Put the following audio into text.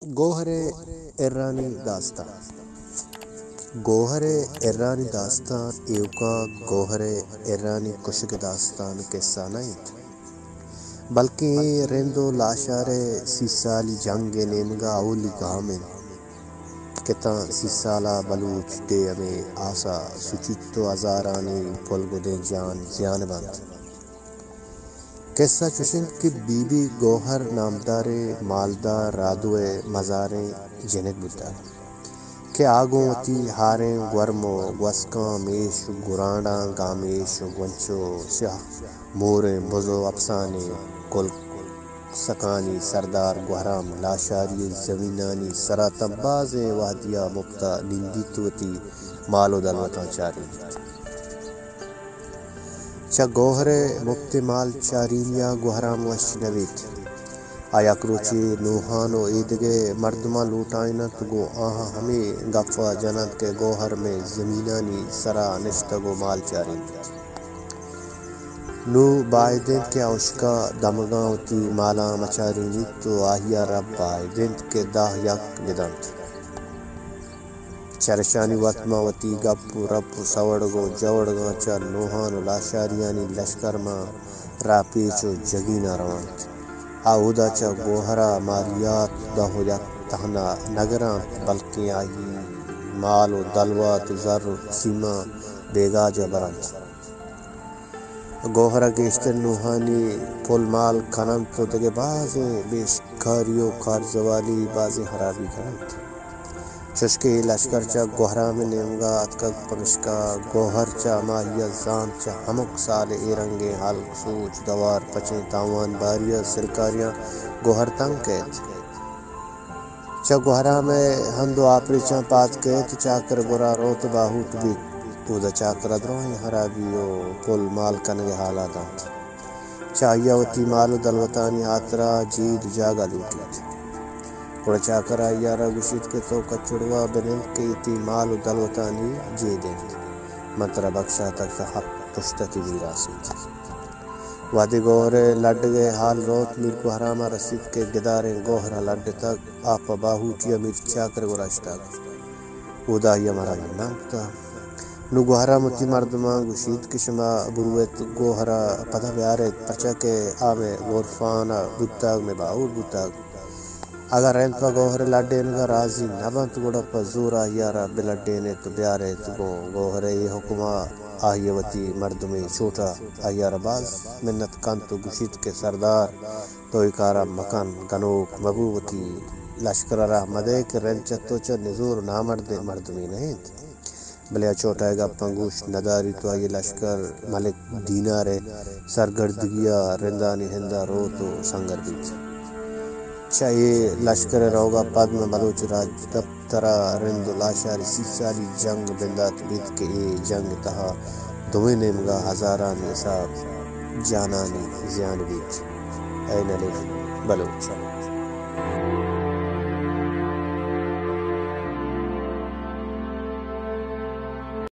گوہر ءِ ارانی داستان۔ گوہر ءِ ارانی داستان ایوکا گوہر ءِ ارانی کشگ ءِ داستان ءُ کسہ نہ اِنت، بلکیں اے رند ءُ لاشار ءِ سی سالی جنگ ءِ نیمگ ءَ اولی گام اِنت کہ تاں سی سال ءَ بلوچ ڈیھ ہمے آس ءَ سچیت ءُ ہزارانی پلگدیں جان زیان بنت۔ کسہ چوش اِنت کہ بی بی گوہر نامداریں مالدار رادو ءِ مزاریں جنک بوتگ کہ آ گوں وتی ہاریں گورم ءُ گوسکاں، میش ءُ گرانڈاں، گامیش ءُ گونچ ءُ سیاہ موریں بز ءُ اپسانیں کلسکانی سردار گوہرام لاشاری ءِ زمینانی سرا تاں بازیں وہدی ءَ مپت ءَ نندیت ءُ وتی مال ءُ دلوتاں چارینیت۔ چہ گوہر ءِ مپتیں مال چارینی ءَ گوہرام وش نہ بیت۔ آ یک روچے نوہان ءُ ایدگہ مردماں لوٹائینت ءُ گوں آہاں ہمے گپ ءَ جننت کہ گوہر مئے زمینانی سرا نشتگ ءُ مال چارینیت۔ نوں باید اِنت کہ آ ہشکا دمگاں وتی مالاں مچارینیت ءُ آئی ءَ را باید اِنت کہ دہ یک بدنت۔ چرشانی وت ماں وتی گپ ءُ رپ ءُ سوڑگ ءُ جوڑگاں چہ نوہان ءُ لاشاریانی لشکر ماں راپیچ ءُ جگین ءَ رونت۔ آ اودا چہ گوہر ءَ مالیات دہ ءُ یک تہنا نہ گرانت، بلکیں آئی مال ءُ دلوت ءُ زر ءُ سیماں بیگاہ جا برنت۔ گوہر ءَ گیشتر نوہانی پل مال کننت ءُ دگہ بازیں بیشکاری ءُ کارزوالی، بازیں ہرابی کننت۔ چوشکہ اے لشکر چہ گوہرام ءِ نیمگ ءَ اتکگ، پمشکا گوہر چہ ہمائی ءَ زانت، چہ ہمک سال ءَ اے رنگیں ہلک سوچ، دوار، پچیں تاوان باری ءُ سرکاریاں گوہر تنگ کئیت۔ چہ گوہرام ءِ ہند ءُ آپریچاں پاد کئیت، چاکر ءِ گورا روت ءُ باہوٹ بیت۔ اودا چاکر ءَ درائیں ہرابی ءُ پل مال کنگ ءِ ہال ءَ دنت۔ چہ آئی ءَ وتی مال ءُ دلوتانی ہاترا جید ءُ جاگہ لوٹیت۔ گڑا چاکر آئی ءَ را گوشیت کہ تو کچڑوا بنند کہ اے تئی مال ءُ دلوتانی جید اِنت۔ من ترا بکشاتگ، تاں ہپت پشت ءَ تئی میراث اِنت۔ وہدے گوہر ءِ لڈگ ءِ ہال روت، میر گوہرام ءَ رسیت کہ گداریں گوہر ءَ لڈتگ، آ پہ باہوٹی ءَ میر چاکر ءِ گورا اشتگ۔ اودا آئی ءَ مارا منان کتگ۔ نوں گوہرام وتی مردماں گوشیت کہ شما برویت گوہر ءَ پدا بیاریت، پرچا کہ آ مئے گورفان ءَ بوتگ، مئے باہوٹ بوتگ۔ اگاں رند پہ گوہر ءِ لڈینگ ءَ رازی نہ بنت، گڑا پہ زور آئی ءَ را بہ لڈینیت ءُ بیاریت۔ گوں گوہر ءِ اے حکم ءَ آئی ءَ وتی مردمے چوٹ ءَ آئی ءَ را باز منت کنت ءُ گوشیت کہ سردار، تو اے کار ءَ مکن، گنوک مبو، وتی لشکر ءَ راہ مدئے کہ رند چہ تو چہ نزور ءُ نامردیں مردمے نہ اِنت۔ بلے آ چوٹ ءِ گپاں گوش نہ داریت ءُ آئی ءِ لشکر ملک دینار ءِ سرگردگی ءَ رندانی ہند ءَ روت ءُ سنگر بیت۔ چہ اے لشکر ءِ روگ ءَ پد ماں بلوچ راجدپتر ءَ رند ءُ لاشاری سی سالی جنگ بندات بیت کہ اے جنگ ءِ تہا دوئیں نیمگ ءَ ہزارانی حساب جانانی زیان بیت۔ عین الف بلوچ۔